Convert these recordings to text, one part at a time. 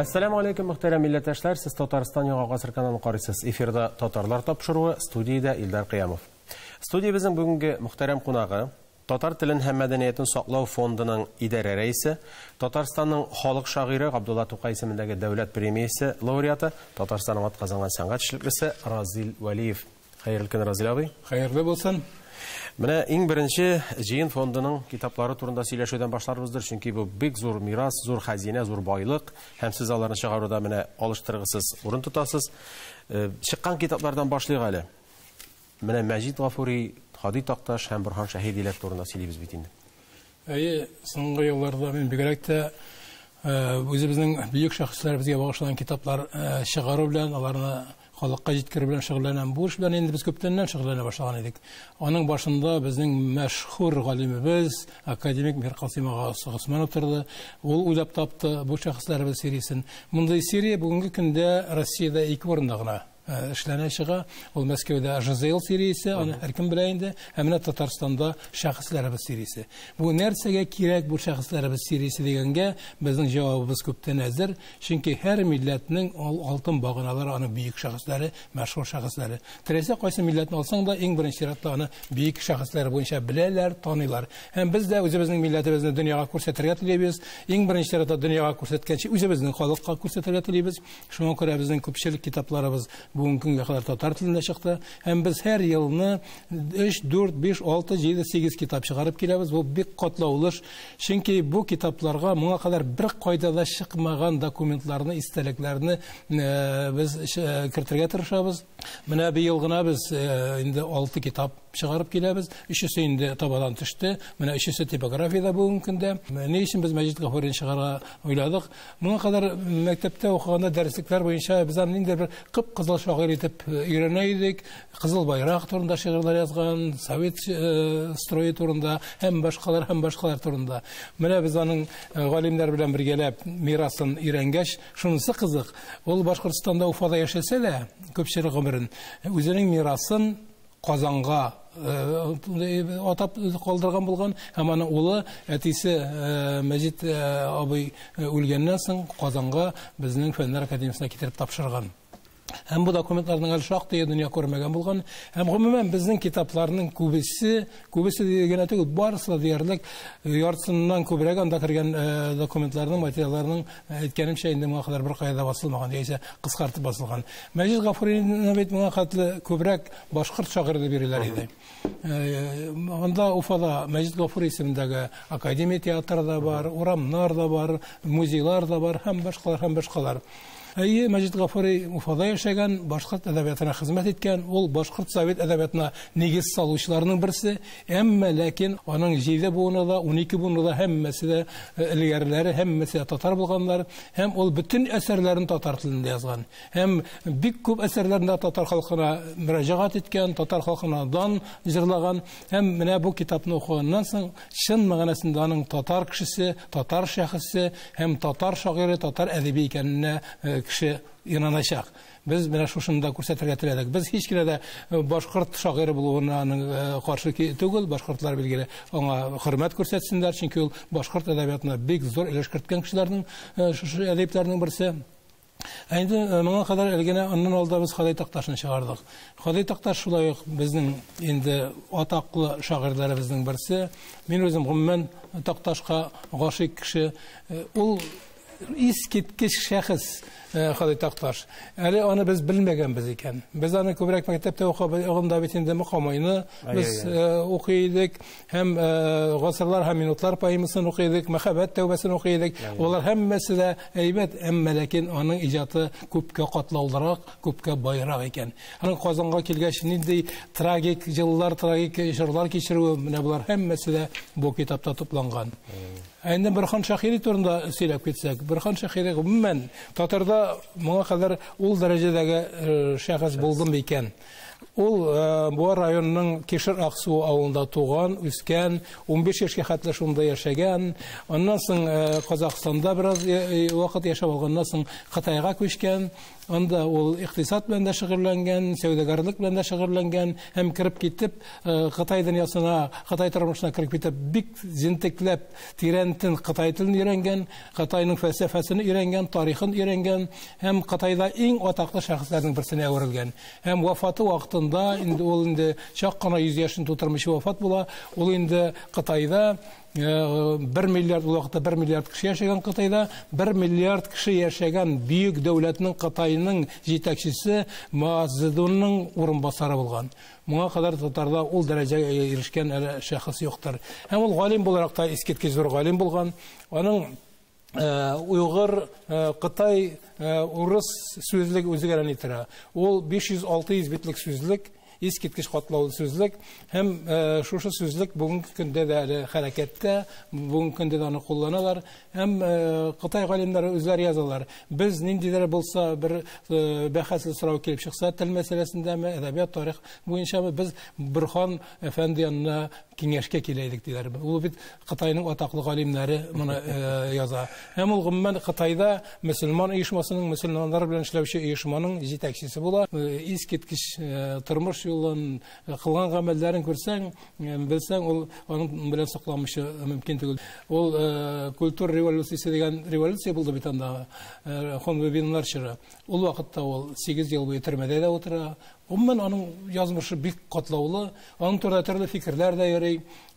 Әссәламү алейкум, мөхтәрәм милләттәшләр, сез Татарстан Яңа Гасыр каналын карыйсыз. Эфирда Татарлар тапшыруы, студиядә Илдар Кыямов. Студиябезнең бүгенге мөхтәрәм кунагы Татар телен һәм мәдәниятен саклау фондының идарә рәисе, Татарстанның халык шагыйре Габдулла Тукай исемендәге дәүләт премиясе лауреаты, Татарстанның атказанган сәнгать эшлеклесе Разил Вәлиев. Хәерле көн, Разил абый. Хәерле булсын. Менә иң беренче Җыен фондының китаплары турында сөйләшүдән башларбыздыр, чөнки бу бик зур мирас, зур хәзинә, зур байлык, һәм сез аларны чыгаруда менә алыштыргысыз урын тотасыз. Чыккан китаплардан башлыйк әле. Менә Мәҗит Гафури, Һади Такташ һәм Борһан Шәһидиләр турында сөйлибез бит инде. Әйе, соңгы елларда мин бигрәк тә үзебезнең бөек шәхесләребезгә багышланган китаплар чыгару белән, аларны халыкка җиткерү белән шөгыльләнәм. Бу эш белән инде без күптәннән шөгыльләнә башлаган идек. Аның башында безнең мәшһүр галимебез, академик Миркасыйм ага Госманов торды. Ул уйлап тапты бу шәхесләребез сериясен. Мондый серия бүгенге көндә Россиядә ике урында гына эшләнә чыга. Ул Мәскәүдә ЖЗЛ сериясе, аны һәркем белә инде. Ә менә Татарстанда шәхесләребез сериясе. Бу нәрсәгә кирәк бу шәхесләребез сериясе дигәнгә безнең җавабыбыз күптән әзер. Чөнки һәр милләтнең ул алтын баганалары, аның бөек шәхесләре, мәшһүр шәхесләре. Теләсә кайсы милләтне алсаң да, иң беренче чиратта аны бөек шәхесләре буенча беләләр, таныйлар. Һәм без дә үзебезнең милләтебезне дөньяга күрсәтергә телибез. Иң беренче чиратта дөньяга күрсәткәнче үзебезнең халыкка күрсәтергә телибез. Шуңа күрә безнең күпчелек китапларыбыз бүгенге көнгә кадәр татар телендә чыкты. Һәм без һәр елны 3, 4, 5, 6, 7, 8 китап чыгарып киләбез. Бу бик катлаулы эш. Чөнки бу китапларга моңа кадәр бер кайда да чыкмаган документларны, истәлекләрне без кертергә тырышабыз. Менә быел гына без инде 6 китап чыгарып киләбез. Өчесе инде табадан төште. Менә өчесе типографиядә бүгенге көндә. Ни өчен без Мәҗит Гафурины чыгарырга уйладык? Моңа кадәр мәктәптә укыганда дәреслекләр буенча без аны ниндидер бер кып-кызыл шагыйрь итеп өйрәнә идек. Кызыл байрак турында шигырьләр язган, совет строе турында һәм башкалар, һәм башкалар турында. Менә без аның галимнәр белән бергәләп мирасын өйрәнгәч, шунысы кызык. Ул Башкортстанда, Уфада яшәсә дә, күпчелек гомерен үзенең мирасын Казанга атап калдырган булган, һәм аның улы, әтисе Мәҗит абый үлгәннән соң Казанга безнең Фәннәр академиясенә китереп тапшырган. Һәм бу документларның әле шактый дөнья күрмәгән булган. Һәм гомумән безнең китапларның күбесе, күбесе генә түгел, барысы да диярлек яртысыннан күбрәк анда кергән документларның, материалларның, әйткәнемчә, инде моңа кадәр беркая да басылмаган, яисә кыскартып басылган. Мәҗит Гафурины бит моңа хәтле күбрәк башкорт шагыйре дип йөриләр иде. Анда Уфада Мәҗит Гафури исемендәге академия театры да бар, урамнар да бар, музейлар да бар һәм башкалар, һәм башкалар. Әйе, Мәҗит Гафури Уфада яшәгән, башкорт әдәбиятына хезмәт иткән, ул башкорт совет әдәбиятына нигез салучыларның берсе, әмма ләкин аның 7 буыны да, 12 буыны да һәммәсе дә элгәрләре, һәммәсе дә татар булганнар, һәм ул бөтен әсәрләрен татар телендә язган. Һәм бик күп әсәрләрендә татар халкына мөрәҗәгать иткән, татар халкына дан җырлаган. Һәм менә бу китапны укыганнан соң, чын мәгънәсендә аның татар кешесе, татар шәхесе һәм татар шагыйре, татар әдиби икәненә кеше инаначак. Без менә шушында күрсәтергә теләдек. Без һич кенә дә башкорт шагыйре булуына аның каршы түгел, башкортлар билгеле аңа хөрмәт күрсәтсеннәр, чөнки ул башкорт әдәбиятына бик зур өлеш керткән кешеләрнең, шушы әдипләрнең берсе. Ә инде моңа кадәр әле генә аннан алда без Һади Такташны чыгардык. Һади Такташ шулай ук безнең инде атаклы шагыйрьләребезнең берсе. Мин үзем гомумән Такташка гашыйк кеше. Ул искиткеч шәхес Һади Такташ. Әле аны без белмәгәнбез икән. Без аны күбрәк мәктәптә укыганда бит инде Мокамайны без укый идек, һәм Гасырлар һәм минутлар поэмасын укый идек, Мәхәббәт тәүбәсен укый идек. Алар һәммәсе дә әйбәт, әмма ләкин аның иҗаты күпкә катлаулырак, күпкә байрак икән. Аның Казанга килгәч нинди трагик еллар, трагик чорлар кичерүе, менә болар һәммәсе дә бу китапта тупланган. Ә инде Борһан Шәһиди турында сөйләп китсәк, Борһан Шәһиди гомумән татарда моңа кадәр ул дәрәҗәдәге шәхес булдымы икән? Ул Буа районының Кишер Аксу авылында туган, үскән, 15 яшькә хәтле шунда яшәгән. Аннан соң Казахстанда бераз вакыт яшәп алганнан соң Кытайга күчкән. Анда ул икътисад белән дә шөгыльләнгән, сәүдәгәрлек белән дә шөгыльләнгән һәм кереп китеп Кытай дөньясына, Кытай тормышына кереп китеп бик җентекләп, тирәнтен Кытай телен өйрәнгән, Кытайның фәлсәфәсен өйрәнгән, тарихын өйрәнгән һәм Кытайда иң атаклы шәхесләрнең берсенә әверелгән. Һәм вафаты вакытында инде ул инде чак кына 100 яшен тутырмыйча вафат була. Ул инде Кытайда 1 миллиард, ул вакытта 1 миллиард кеше яшәгән Кытайда, 1 миллиард кеше яшәгән бөек дәүләтнең Кытайның җитәкчесе Мао Цзэдунның урынбасары булган. Моңа кадәр татарда ул дәрәҗәгә ирешкән әле шәхес юктыр. Һәм ул галим буларак та искиткеч зур галим булган. Аның уйгыр, Кытай, урыс сүзлеге үзе генә ни тора. Ул 500-600 битлек сүзлек, искиткеч катлаулы сүзлек һәм шушы сүзлек бүгенге көндә дә әле хәрәкәттә, бүгенге көндә дә аны кулланалар һәм Кытай галимнәре үзләре язалар. Без ниндидер булса бер бәхәсле сорау килеп чыкса, тел мәсьәләсендәме, әдәбият, тарих буенчамы, без Борһан әфәнде янына киңәшкә килә идек диләр. Ул бит Кытайның атаклы галимнәре моны яза. Һәм ул гомумән Кытайда мөселман оешмасының, мөселманнар белән эшләүче оешманың җитәкчесе була. Искиткеч тормыш юлын, кылган гамәлләрен күрсәң, белсәң, ул аның белән сокланмыйча мөмкин түгел. Ул культура революциясе дигән революция булды бит анда, Хунвейбиннар чоры. Ул вакытта ул 8 ел буе төрмәдә дә утыра. Гомумән аның язмышы бик катлаулы, аның турында төрле фикерләр дә йөри,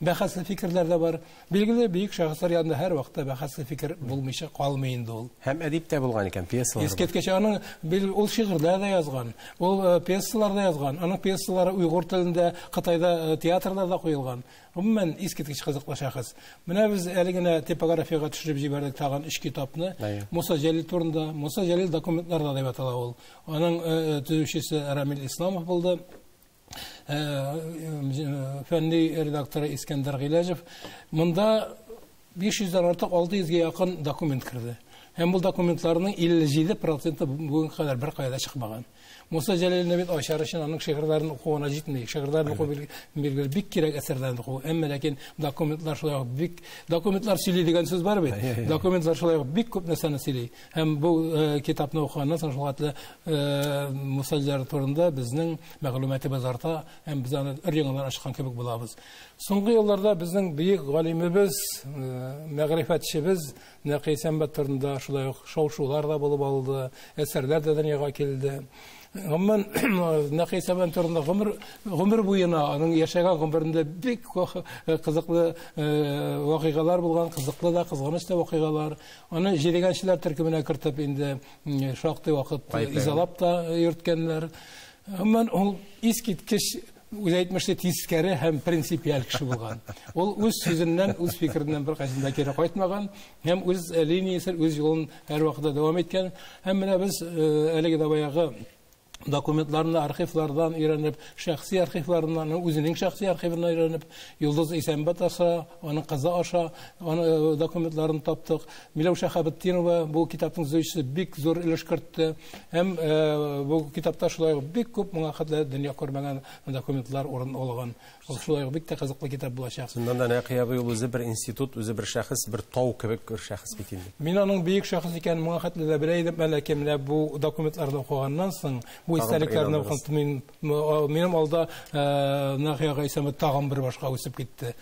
бәхәсле фикерләр дә бар. Билгеле, бөек шәхесләр янында һәрвакытта бәхәсле фикер булмыйча калмый инде ул. Һәм әдип тә булган икән, пьесалар. Искиткеч, аның ул шигырьләр дә язган, ул пьесалар да язган. Аның пьесалары уйгыр телендә, Кытайда театрларда куелган. Гомумән искиткеч кызыклы шәхес. Менә без әле генә типографиягә төшереп җибәрдек тагын 3 китапны. Муса Җәлил турында, Муса Җәлил документларда дип атала ул. Аның төзүчесе Рамил Исламов булды. Фәнни редакторы Искәндәр Гыйләҗев. Монда 500-дән артык 600-гә якын документ керде. Һәм бу документларның 57% бүген кадәр бер кайда чыкмаган. Муса Җәлилне бит ачар өчен аның шигырьләрен укуына җитми. Шигырьләрен уку билгеле бик кирәк әсәрләрен уку. Әмма ләкин документлар шулай ук бик документлар сөйли дигән сүз бар бит. Документлар шулай ук бик күп нәрсәне сөйли. Һәм бу китапны укыганнан соң шул хәтле Муса Җәлил турында безнең мәгълүматыбыз арта һәм без аны өр-яңадан ачкан кебек булабыз. Соңгы елларда безнең бөек галимебез, мәгърифәтчебез Нәкый Исәнбәт турында шулай ук шау-шулар да булып алды, әсәрләр дә дөньяга килде. Гомумән, Нәкый Исәнбәт турында гомер буена, аның яшәгән гомерендә бик кызыклы вакыйгалар булган, кызыклы да, кызганыч та вакыйгалар. Аны җидегәнчеләр төркеменә кертеп инде шактый вакыт изалап та йөрткәннәр. Гомумән, ул искиткеч, үзе әйтмешли, тискәре һәм принципиаль кеше булган. Ул үз сүзеннән, үз фикереннән беркайчан да кире кайтмаган һәм үз линиясен, үз юлын һәрвакытта дәвам иткән. Һәм менә без әлеге дә баягы документларны архивлардан өйрәнеп, шәхси архивларыннан, үзенең шәхси архивыннан өйрәнеп, Йолдыз Исәнбәт аша, аның кызы аша, аны документларын таптык. Миләүшә Хәбетдинова бу китапның төзүчесе бик зур өлеш кертте. Һәм бу китапта шулай ук бик күп моңа хәтле дөнья күрмәгән документлар урын алган. Ул шулай ук бик тә кызыклы китап булачак. Чыннан да Нәкый абый ул үзе бер институт, үзе бер шәхес, бер тау кебек бер шәхес бит инде. Мин аның бөек шәхес икәнен моңа хәтле дә белә идем, ләкин менә бу документларны укыганнан соң, бу истәлекләрне укыган минем алда Нәкый агай исеме тагын бер башка үсеп китте.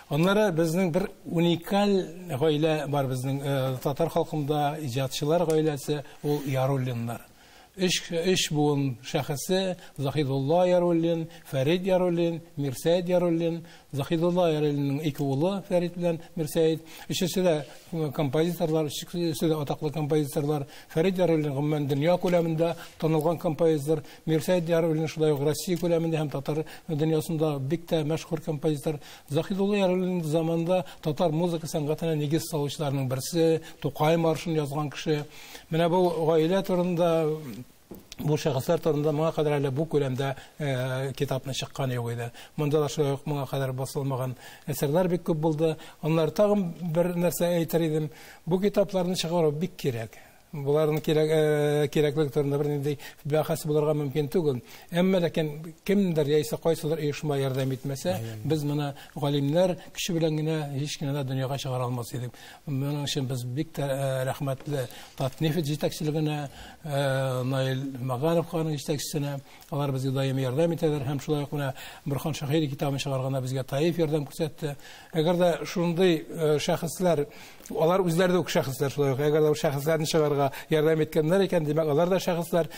Аннары безнең бер уникаль гаилә бар безнең татар халкында, иҗатчылар гаиләсе, ул Яруллиннар. Өч буын шәхесе: Заһидулла Яруллин, Фәрид Яруллин, Мирсәет Яруллин. Заһидулла Яруллинның ике улы Фәрид белән Мирсәет. Өчесе дә композиторлар, өчесе дә атаклы композиторлар. Фәрид Яруллин гомумән дөнья күләмендә танылган композитор. Мирсәет Яруллин шулай ук Россия күләмендә һәм татар дөньясында бик тә мәшһүр композитор. Заһидулла Яруллин заманында татар музыка сәнгатенә нигез салучыларның берсе, Тукай маршын язган кеше. Менә бу гаилә турында, бу шәхесләр турында моңа кадәр әле бу күләмдә китапны чыккан юк иде. Монда да шулай ук моңа кадәр басылмаган әсәрләр бик күп булды. Аннары тагын бер нәрсә әйтер идем. Бу китапларны чыгару бик кирәк. Боларның кирәклек турында бернинди бәхәс булырга мөмкин түгел. Әмма ләкин кемдер яисә кайсыдыр оешма ярдәм итмәсә, без моны галимнәр көче белән генә һич кенә дә дөньяга чыгара алмас идек. Моның өчен без бик тә рәхмәтле Татнефть җитәкчелегенә, Наил Магановка аның җитәкчесенә, алар безгә даими ярдәм итәләр һәм шулай ук менә Борһан Шаһиди китабын чыгарганда безгә Таиф ярдәм күрсәтте. Әгәр дә шундый шәхесләр, алар үзләре дә үк шәхесләр шулай ук, әгәр дә бу шәхесләрне чыгарырга ярдәм иткәннәр икән, димәк, алар да шәхесләр,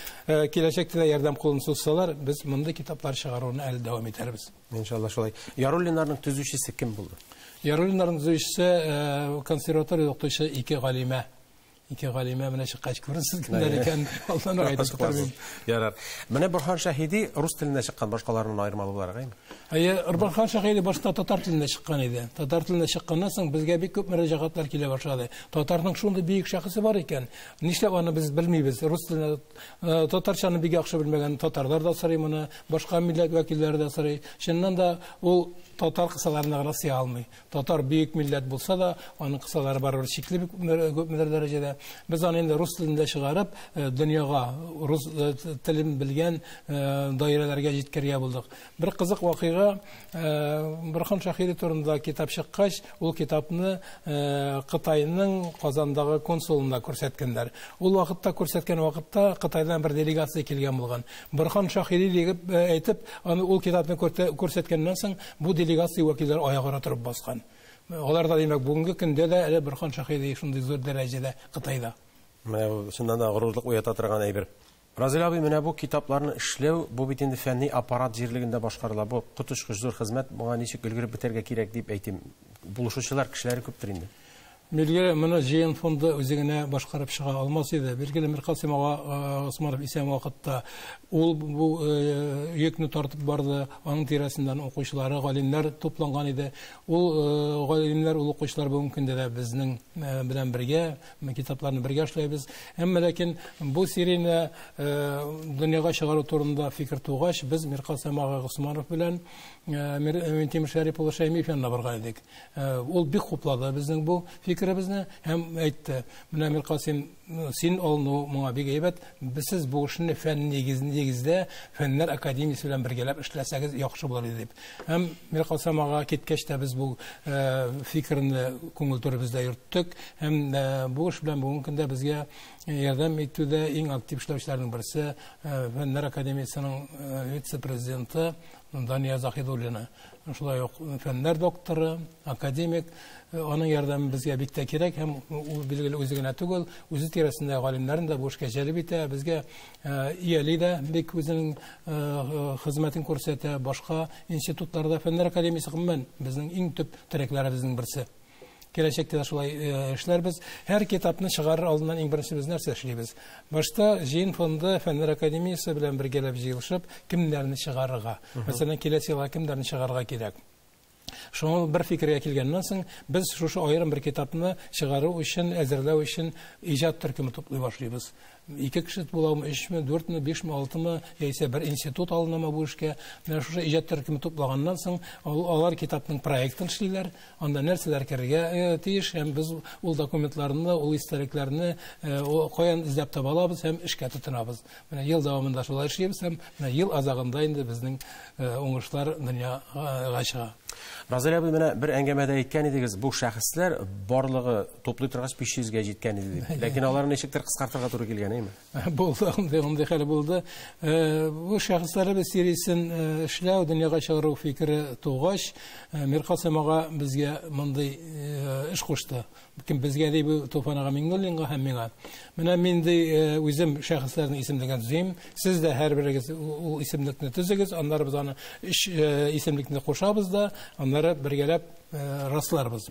киләчәктә дә ярдәм кулын сузсалар, без мондый китаплар чыгаруны әле дәвам итәрбез. Иншалла шулай. Яруллиннарның төзүчесе кем булды? Яруллиннарның төзүчесе консерватория укытучы ике галимә. Ике галимә менә чыккач күрерсез кемнәр икән, алдан ук әйтеп тормыйм. Ярар. Менә Борһан Шаһиди рус телендә чыккан, башкаларыннан аермалы буларак, әйме? Әйе, Борһан Шаһиди башта татар телендә чыккан иде. Татар телендә чыкканнан соң безгә бик күп мөрәҗәгатьләр килә башлады. Татарның шундый бөек шәхесе бар икән. Нишләп аны без белмибез? Рус телендә, татарчаны бик яхшы белмәгән татарлар да сорый моны, башка милләт вәкилләре дә сорый. Чыннан да ул татар кысаларына гына сыя алмый. Татар бөек милләт булса да, аның кысалары барыбер чикле күпмедер дәрәҗәдә. Без аны инде рус телендә чыгарып, дөньяга рус телен белгән даирәләргә җиткерергә булдык. Бер кызык вакыйга, Борһан Шаһиди турында китап чыккач, ул китапны Кытайның Казандагы консулына күрсәткәннәр. Ул вакытта күрсәткән вакытта Кытайдан бер делегация килгән булган. Борһан Шаһиди дип әйтеп, аны ул китапны күрсәткәннән соң бу делегация вәкилләре аягына торып баскан. Алар да, димәк, бүгенге көндә дә әле Борһан Шаһиди шундый зур дәрәҗәдә Кытайда. Менә бу чыннан да горурлык уята торган әйбер. Разил абый, менә бу китапларны эшләү, бу бит инде фәнни аппарат җирлегендә башкарыла. Бу коточкыч зур хезмәт, моңа ничек өлгереп бетәргә кирәк дип әйтим. Булышучылар кешеләре күптер инде. Билгеле, моны җыен фонды үзе генә башкарып чыга алмас иде. Билгеле, Миркасыйм ага Усманов исән вакытта ул бу йөкне тартып барды, аның тирәсеннән укучылары, галимнәр тупланган иде. Ул галимнәр, ул укучылар бүгенге көндә дә безнең белән бергә, китапларны бергә эшләйбез. Әмма ләкин бу серияне дөньяга чыгару турында фикер тугач, без Миркасыйм ага Усманов белән Минтимер Шәрипов улы Шәймиев янына барган идек. Ул бик хуплады безнең бу фикеребезне һәм әйтте: "Менә Миркасыйм, син алыну моңа бик әйбәт, сез бу эшне фән нигездә Фәннәр академиясе белән бергәләп эшләсәгез яхшы булыр иде" дип. Һәм Миркасыйм ага киткәч тә без бу фикерне күңел түребездә йөрттек һәм бу эш белән бүгенге көндә безгә ярдәм итүдә иң актив эшләүчеләрнең берсе Фәннәр академиясенең вице-президенты Дания Заһидуллина. Шулай ук фәннәр докторы, академик, аның ярдәме безгә бик тә кирәк һәм ул билгеле үзе генә түгел, үзе тирәсендә галимнәрен дә бу эшкә җәлеп итә, безгә ияли дә бик үзенең хезмәтен күрсәтә, башка институтларда Фәннәр академиясе гомумән безнең иң төп терәкләребезнең берсе. Киләчәктә дә шулай эшләрбез. Һәр китапны чыгарыр алдыннан иң беренче без нәрсә эшлибез? Башта җыен фонды Фәннәр академиясе белән бергәләп җыелышып, кемнәрне чыгарырга? Мәсәлән, киләсе елга кемнәрне чыгарырга кирәк? Шуңа бер фикергә килгәннән соң, без шушы аерым бер китапны чыгару өчен, әзерләү өчен иҗат төркеме туплый башлыйбыз. Ике кеше буламы, өчме, дүртме, бишме, алтымы, яисә бер институт алынамы бу эшкә. Менә шушы иҗат төркеме туплаганнан соң, алар китапның проектын эшлиләр, анда нәрсәләр керергә тиеш, һәм без ул документларны, ул истәлекләрне каян эзләп таба алабыз һәм эшкә тотынабыз. Менә ел дәвамында шулай эшлибез һәм менә ел азагында инде безнең уңышлар дөньяга чыга. Разил абый, менә бер әңгәмәдә әйткән идегез, бу шәхесләр барлыгы туплый торгач 500гә җиткән иде дип. Ләкин аларны ничектер кыскартырга туры килгән, әйме? Булды, андый хәл булды. Бу шәхесләребез сериясен эшләү, дөньяга чыгару фикере тугач, Миркасыйм ага безгә мондый эш кушты. Кем безгә ди, бу Туфан ага Миңнуллинга һәм миңа. Менә мин ди үзем шәхесләрнең исемлеген төзим. Сез дә һәрберегез ул исемлекне төзегез, аннары без аны өч исемлекне кушабыз да, аннары бергәләп расларбыз.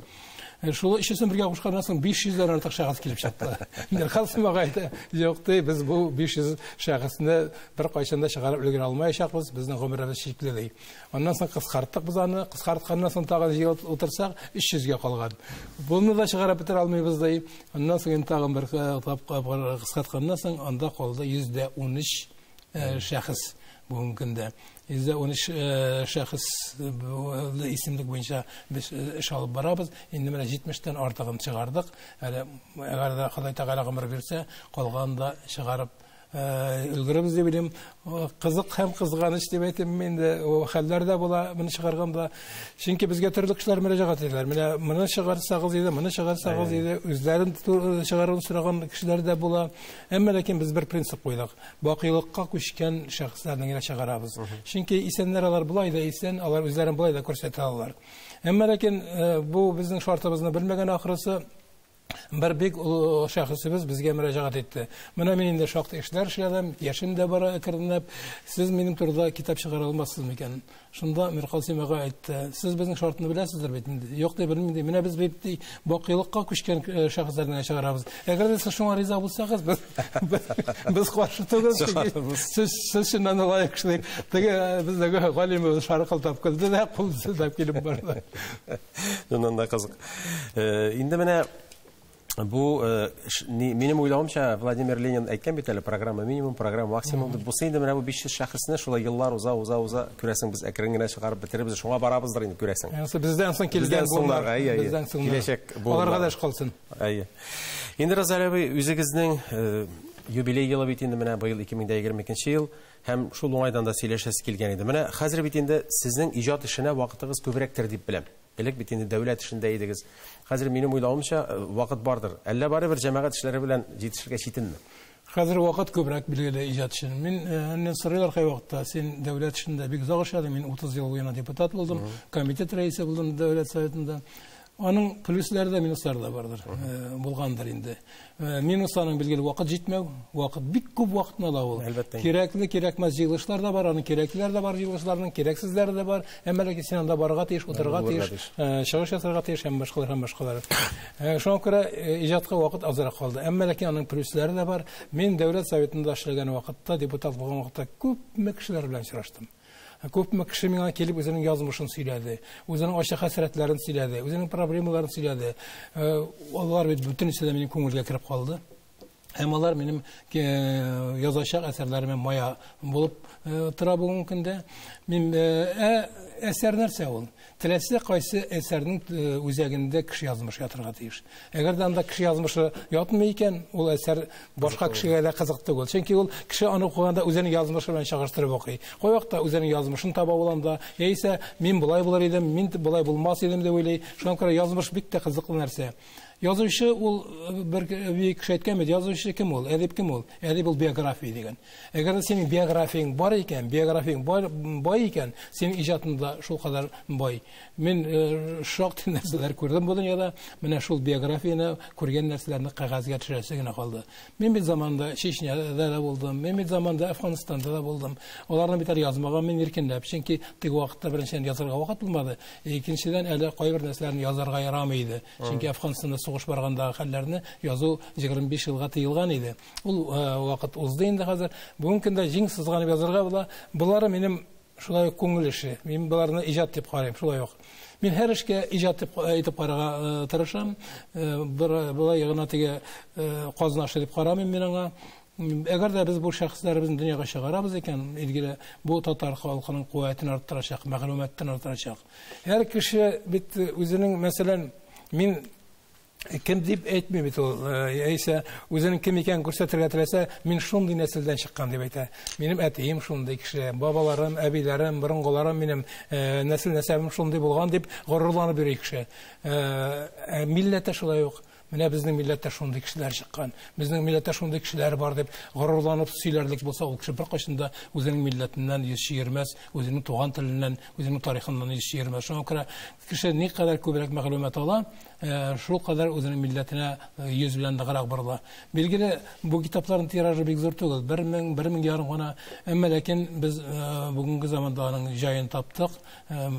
Шул өчесен бергә кушканнан соң 500 дән артык шәхес килеп чыкты. Миркасыйм ага әйтә, юк ди, без бу 500 шәхесне бер кайчан да чыгарып өлгерә алмаячакбыз, безнең гомеребез чикле ди. Аннан соң кыскарттык без аны, кыскартканнан соң тагын җыелып утырсак, 300гә калган. Буны да чыгарып бетерә алмыйбыз ди. Аннан соң инде тагын бер тапкыр кыскартканнан соң анда калды 113 шәхес бүгенге көндә. 113 шәхес исемлек буенча без эш алып барабыз. Инде менә 70-тән артыгын чыгардык. Әле әгәр дә Ходай Тәгалә гомер бирсә, калганын да чыгарып өлгеребез дип уйлыйм. Кызык һәм кызганыч дип әйтим инде, хәлләр дә була моны чыгарганда. Чөнки безгә төрле кешеләр мөрәҗәгать итәләр. Менә моны чыгарсагыз иде, моны чыгарсагыз иде, үзләрен чыгаруын сораган кешеләр дә була. Әмма ләкин без бер принцип куйдык. Бакыйлыкка күчкән шәхесләрне генә чыгарабыз. Чөнки исәннәр алар болай да исән, алар үзләрен болай да күрсәтә алалар. Әмма ләкин бу безнең шартыбызны белмәгән ахрысы. Бер бик олы шәхесебез безгә мөрәҗәгать итте. Менә мин инде шактый эшләр эшләдем, яшем дә бара әкренләп. Сез минем турыда китап чыгара алмассыз микән? Шунда Миркасыйм ага әйтте: "Сез безнең шартны беләсездер бит инде." Юк дип белмим ди. Менә без бит бакыйлыкка күчкән шәхесләрне чыгарабыз. Әгәр дә сез шуңа риза булсагыз, без каршы түгел. Сез чыннан да лаек кеше. Теге безнең галимебез шаркылдап көлде дә кул селтәп килеп барды. Чыннан да кызык. Инде менә бу минем уйлавымча, Владимир Ленин әйткән бит әле, программа минимум, программа максимум дип. Бусы инде менә бу 500 шәхесне шулай еллар уза, уза, уза, күрәсең, без әкрен генә чыгарып бетерербез, шуңа барабыздыр инде, күрәсең. Янысы бездән соң килгән буыннар, бездән соң киләчәк буыннар. Аларга да эш калсын. Әйе. Инде Розалия абый, үзегезнең юбилей елы бит инде менә быел 2022 ел, һәм шул уңайдан да сөйләшәсе килгән иде. Менә хәзер бит инде сезнең иҗат эшенә вакытыгыз күбрәктер дип беләм. Элек бит инде дәүләт эшендә идегез. Хәзер минем уйлавымча, вакыт бардыр. Әллә барыбер җәмәгать эшләре белән җитешергә читенме? Хәзер вакыт күбрәк билгеле иҗат өчен. Мин миннән сорыйлар кайвакытта, син дәүләт эшендә бик озак эшләдең, мин 30 ел буена депутат булдым, комитет рәисе булдым дәүләт советында. Аның плюслары да, минуслары да бардыр, булгандыр инде. Минус аның билгеле вакыт җитмәү, вакыт бик күп вакытны ала ул. Кирәкле, кирәкмәс җыелышлар да бар, аның кирәклеләр дә бар җыелышларның, кирәксезләре дә бар. Әмма ләкин син анда барырга тиеш, утырырга тиеш, чыгыш ясарга тиеш һәм башкалар һәм башкалар. Шуңа күрә иҗатка вакыт азрак калды. Әмма ләкин аның плюслары да бар. Мин дәүләт советында эшләгән вакытта, депутат булган вакытта күпме кешеләр белән очраштым. Күпме кеше миңа килеп үзенең язмышын сөйләде, үзенең ачы хәсрәтләрен сөйләде, үзенең проблемаларын сөйләде. Алар бит бөтенесе дә минем күңелгә кереп калды. Һәм алар минем язачак әсәрләремә мая булып тора бүгенге көндә. Мин әсәр нәрсә ул? Теләсә кайсы әсәрнең үзәгендә кеше язмышы ятырга тиеш. Әгәр дә анда кеше язмышы ятмый икән, ул әсәр башка кешегә дә кызык түгел. Чөнки ул кеше аны укыганда үзенең язмышы белән чагыштырып укый. Кайвакытта үзенең язмышын таба ул анда, яисә мин болай булыр идем, мин болай булмас идем дип уйлый. Шуңа күрә язмыш бик тә кызыклы нәрсә. Язучы ул бер бөек кеше әйткән бит, язучы кем ул? Әдип кем ул? Әдип ул биография дигән. Әгәр дә синең биографияң бар икән, биографияң бай икән, синең иҗатың да шулкадәр бай. Мин шактый нәрсәләр күрдем бу дөньяда. Менә шул биографияне күргән нәрсәләрне кәгазьгә төшерәсе генә калды. Мин бит заманда Чечняда да булдым, мин бит заманда Әфганстанда да булдым. Аларны бит әле язмаган мин иркенләп, чөнки теге вакытта беренчедән язарга вакыт булмады, икенчедән әле кайбер нәрсәләрне язарга ярамый иде. Чөнки Әфганстанда сугыш баргандагы хәлләрне язу 25 елга тыелган иде. Ул вакыт узды инде хәзер. Бүгенге көндә җиң сызганып язарга була. Болары минем шулай ук күңел эше. Мин боларны иҗат дип карыйм, шулай ук. Мин һәр эшкә иҗат дип әйтеп карарга тырышам. Бер болай гына теге казна эше дип карамыйм мин аңа. Әгәр дә без бу шәхесләребезне дөньяга чыгарабыз икән, билгеле, бу татар халкының куәтен арттырачак, мәгълүматын арттырачак. Һәр кеше бит үзенең, мәсәлән, мин кем дип әйтми бит ул, яисә үзенең кем икәнен күрсәтергә теләсә, мин шундый нәселдән чыккан дип әйтә. Минем әтием шундый кеше, бабаларым, әбиләрем, борынгыларым минем нәсел нәсәбем шундый булган дип горурланып йөри кеше. Милләте шулай ук. Менә безнең милләттә шундый кешеләр чыккан, безнең милләттә шундый кешеләр бар дип горурланып сөйләрлек булса, ул кеше беркайчан да үзенең милләтеннән йөз чөермәс, үзенең туган теленнән, үзенең тарихыннан йөз чөермәс. Шуңа күрә кеше никадәр күбрәк мәгълүмат ала, шул кадәр үзенең милләтенә йөз белән ныграк борыла. Билгеле, бу китапларның тиражы бик зур түгел, 1000, 1500 гына. Әмма ләкин без бүгенге заманда аның җаен таптык,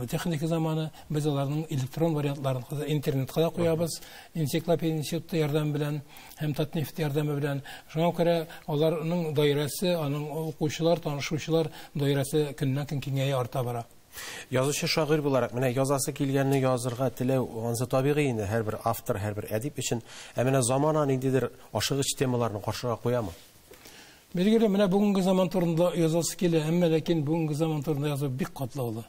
техника заманы, без аларның электрон вариантларын хәзер интернетка да куябыз, энциклопедия институты ярдәме белән һәм Татнефть ярдәме белән. Шуңа күрә аларның даирәсе, аның укучылар, танышучылар даирәсе көннән-көн киңәя, арта бара. Язучы шагыйрь буларак, менә язасы килгәнне язырга теләү ансы табигый инде һәрбер автор, һәрбер әдип өчен. Ә менә замана ниндидер ашыгыч темаларны каршыга куямы? Билгеле, менә бүгенге заман турында язасы килә, әмма ләкин бүгенге заман турында язу бик катлаулы.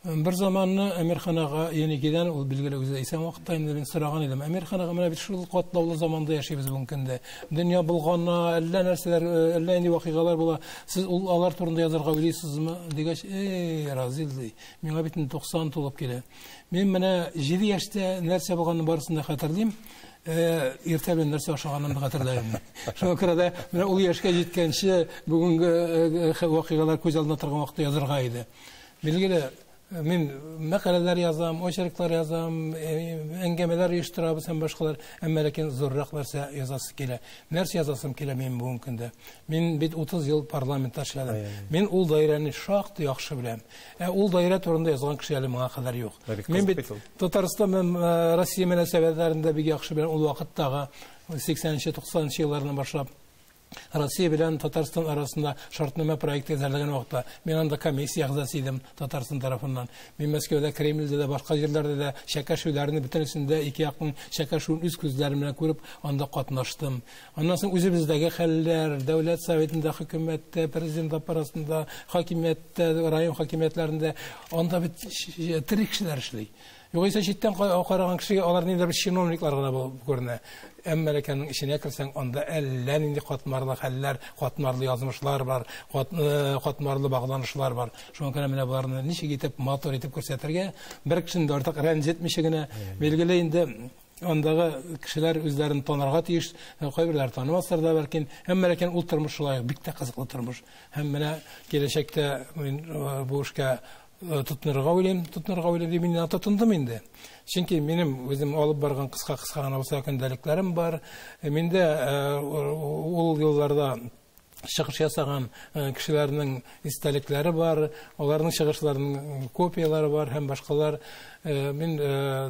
Бер заманны Әмирхан ага Еникидән, ул билгеле үзе исән вакытта инде, мин сораган идем. Әмирхан ага, менә бит шул катлаулы заманда яшибез бүгенге көндә. Дөнья булганна, әллә нәрсәләр, әллә нинди вакыйгалар була. Сез ул алар турында язарга уйлыйсызмы? Дигәч, эй, Разил, ди. Миңа бит инде 90 тулып килә. Мин менә 7 яшьтә нәрсә булганын барысын да хәтерлим. Иртә белән нәрсә ашаганымны хәтерләмим. Шуңа күрә дә менә ул яшькә җиткәнче бүгенге вакыйгалар күз алдында торган вакытта язарга иде. Билгеле, мин мәкаләләр язам, очерклар язам, әңгәмәләр оештырабыз һәм башкалар, әмма ләкин зуррак нәрсә язасы килә. Нәрсә язасым килә мин бүгенге көндә? Мин бит 30 ел парламентта эшләдем. Мин ул даирәне шактый яхшы беләм. Ә ул даирә турында язган кеше әле моңа кадәр юк. Мин бит Татарстан белән Россия мөнәсәбәтләрендә бик яхшы беләм ул вакыттагы 80-90 еллардан башлап. Россия белән Татарстан арасында шартнамә проекты әзерләгән вакытта мин анда комиссия әгъзасы идем Татарстан тарафыннан. Мин Мәскәүдә, Кремльдә дә, башка җирләрдә дә чәкәшүләрне бөтенесендә ике якның чәкәшүен үз күзләрем белән күреп анда катнаштым. Аннан соң үзебездәге хәлләр, Дәүләт Советында, хөкүмәттә, президент аппаратында, хакимияттә, район хакимиятләрендә анда бит тере кешеләр эшли. Югыйсә читтән караган кешегә алар ниндидер бер чиновниклар гына булып күренә. Әмма ләкин эченә керсәң, анда әллә нинди катмарлы хәлләр, катмарлы язмышлар бар, катмарлы багланышлар бар. Шуңа күрә менә боларны ничек итеп матур итеп күрсәтергә, бер кешене дә артык рәнҗетмичә генә, билгеле инде андагы кешеләр үзләрен танырга тиеш, кайберләре танымаслар да бәлки, әмма ләкин ул тормыш шулай бик тә кызыклы тормыш. Һәм менә киләчәктә мин бу эшкә тотынырга уйлыйм, тотынырга уйлыйм дип мин тотындым инде. Чөнки минем үзем алып барган кыска-кыска гына булса көндәлекләрем бар. Миндә ул елларда чыгыш ясаган кешеләрнең истәлекләре бар, аларның чыгышларының копияләре бар һәм башкалар. Мин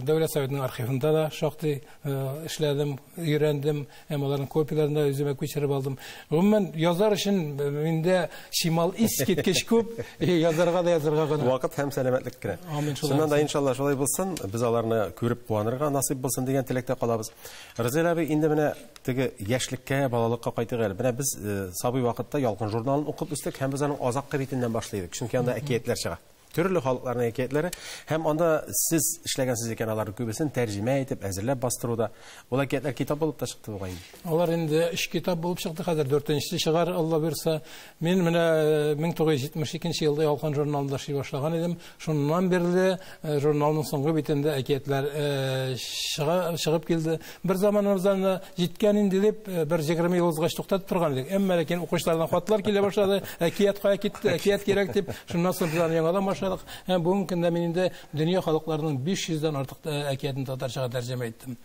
Дәүләт Советының архивында да шактый эшләдем, өйрәндем, һәм аларның копияләрен дә үземә күчереп алдым. Гомумән, язар өчен миндә чимал искиткеч күп, язарга да язарга гына. Вакыт һәм сәламәтлек кенә. Амин, шулай Чыннан да, булсын. иншалла, шулай булсын, без аларны күреп куанырга насыйп булсын дигән теләктә калабыз. Разил абый, инде менә теге яшьлеккә, балалыкка кайтыйк әле. Менә без сабый вакытта Ялкын журналын укып үстек һәм без аның азаккы битеннән башлый идек. Чөнки анда әкиятләр чыга. Төрле халыкларның әкиятләре һәм анда сез эшләгәнсез икән аларның күбесен тәрҗемә итеп, әзерләп бастыруда. Ул әкиятләр китап булып та чыкты бугай инде. Алар инде 3 китап булып чыкты, хәзер 4-нчесе чыгар, Алла бирсә. Мин менә 1972 елда Ялкын журналында эшли башлаган идем. Шуннан бирле журналның соңгы битендә әкиятләр чыгып килде. Бер заманыбыздан җиткән инде дип, бер 20 ел узгач туктатып торган идек. Әмма ләкин укучылардан хатлар килә башлады. Әкият кая китте, әкият кирәк дип. Шуннан соң без аны яңадан башладык. Һәм бүгенге көндә мин инде дөнья халыкларының 500дән артык әкиятен татарчага тәрҗемә иттем.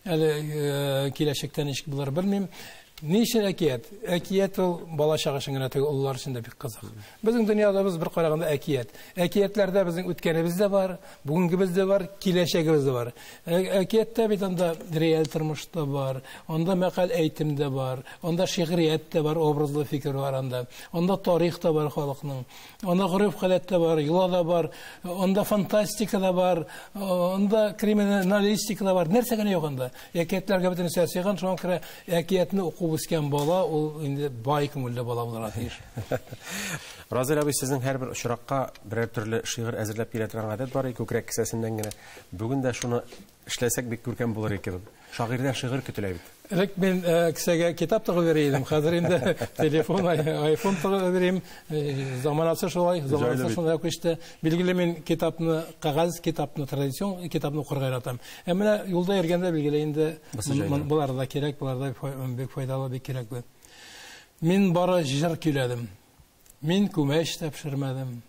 Әле киләчәктә ничек булыр белмим. Ни өчен әкият? Әкият ул бала чага өчен генә түгел, олылар өчен дә бик кызык. Безнең дөньяда без бер караганда әкият. Әкиятләрдә безнең үткәнебез дә бар, бүгенгебез дә бар, киләчәгебез дә бар. Әкияттә бит анда реаль тормыш та бар, анда мәкаль әйтем дә бар, анда шигърият тә бар, образлы фикер бар анда. Анда тарих та бар халыкның. Анда гореф-гадәт тә бар, йола да бар, анда фантастика да бар, анда криминалистика да бар. Нәрсә генә юк анда. Әкиятләргә бөтен нәрсә сыйган, шуңа күрә әкиятне укып үскән бала ул инде бай күңелле бала булырга тиеш. Разил абый, сезнең һәрбер очракка берәр төрле шигырь әзерләп килә торган гадәт бар, күкрәк кесәсеннән генә. Бүген дә шуны эшләсәк бик күркәм булыр икән. Шагыйрьдән шигырь көтелә бит. Элек мин кесәгә китап тыгып йөри идем. Хәзер инде телефон, айфон тыгып йөрим. Заманасы шулай, заманасы шулай күчте. Билгеле мин китапны, кәгазь китапны, традицион китапны укырга яратам. Ә менә юлда йөргәндә билгеле инде болар да кирәк, болар да бик файдалы, бик кирәкле. Мин бары җыр көйләдем. Мин күмәч тә пешермәдем.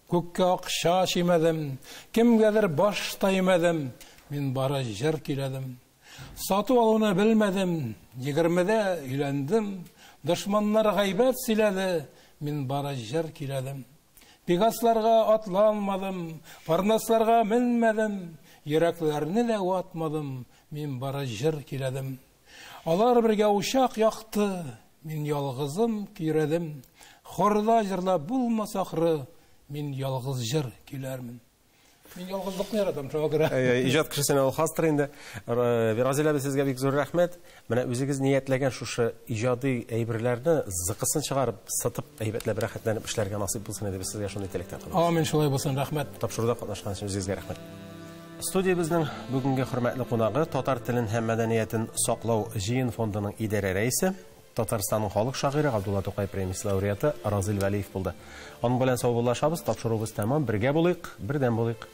Күккә акча чимәдем. Кемгәдер баш та имәдем. Мин бары җыр көйләдем. Сату алуны белмәдем, 20-дә өйләндем. Дошманнар гайбәт сөйләде, мин бары җыр көйләдем. Пегасларга атланмадым, Парнасларга менмәдем, йөрәкләрне дә ватмадым, мин бары җыр көйләдем. Алар бергә учак якты, мин ялгызым көйрәдем. Хорда җырлап булмас ахры, мин ялгыз җыр көйләрмен. Мин ялгызлыкны яратам, шуңа күрә. Иҗат кешесенә ул хастыр инде. Разил абый, сезгә бик зур рәхмәт. Менә үзегез ниятләгән шушы иҗади әйберләрне зыкысын чыгарып, сытып, әйбәтләп, рәхәтләнеп эшләргә насыйп булсын иде. Без сезгә шундый теләктә калабыз. Амин, шулай булсын, рәхмәт. Тапшыруда катнашкан өчен үзегезгә рәхмәт. Студиябезнең бүгенге хөрмәтле кунагы татар телен һәм мәдәниятен саклау җыен фондының идарә рәисе, Татарстанның халык шагыйре Габдулла Тукай премиясе лауреаты Разил Вәлиев булды. Аның белән саубуллашабыз, тапшыруыбыз тәмам. Бергә булыйк, бердәм булыйк.